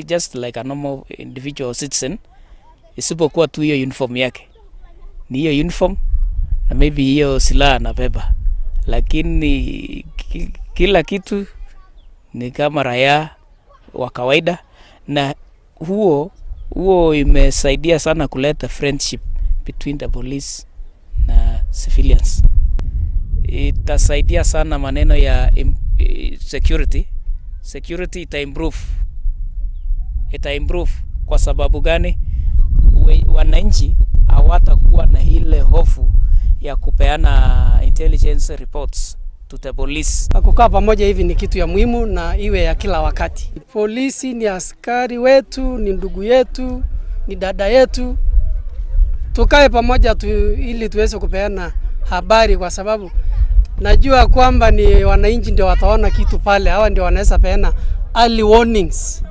Just like a normal individual citizen, isipokuwa tu hiyo uniform yake ni hiyo uniform na maybe hiyo silaha anabeba, lakini kila kitu ni kama raia wa kawaida, na huo huo imesaidia sana kuleta friendship between the police na civilians. Itasaidia sana maneno ya security. Security ita improve kwa sababu gani? Wananchi hawatakuwa na ile hofu ya kupeana intelligence reports to the police. Kukaa pamoja hivi ni kitu ya muhimu na iwe ya kila wakati. Polisi ni askari wetu, ni ndugu yetu, ni dada yetu. Tukae pamoja tu, ili tuweze kupeana habari, kwa sababu najua kwamba ni wananchi ndio wataona kitu pale, hawa ndio wanaweza peana early warnings.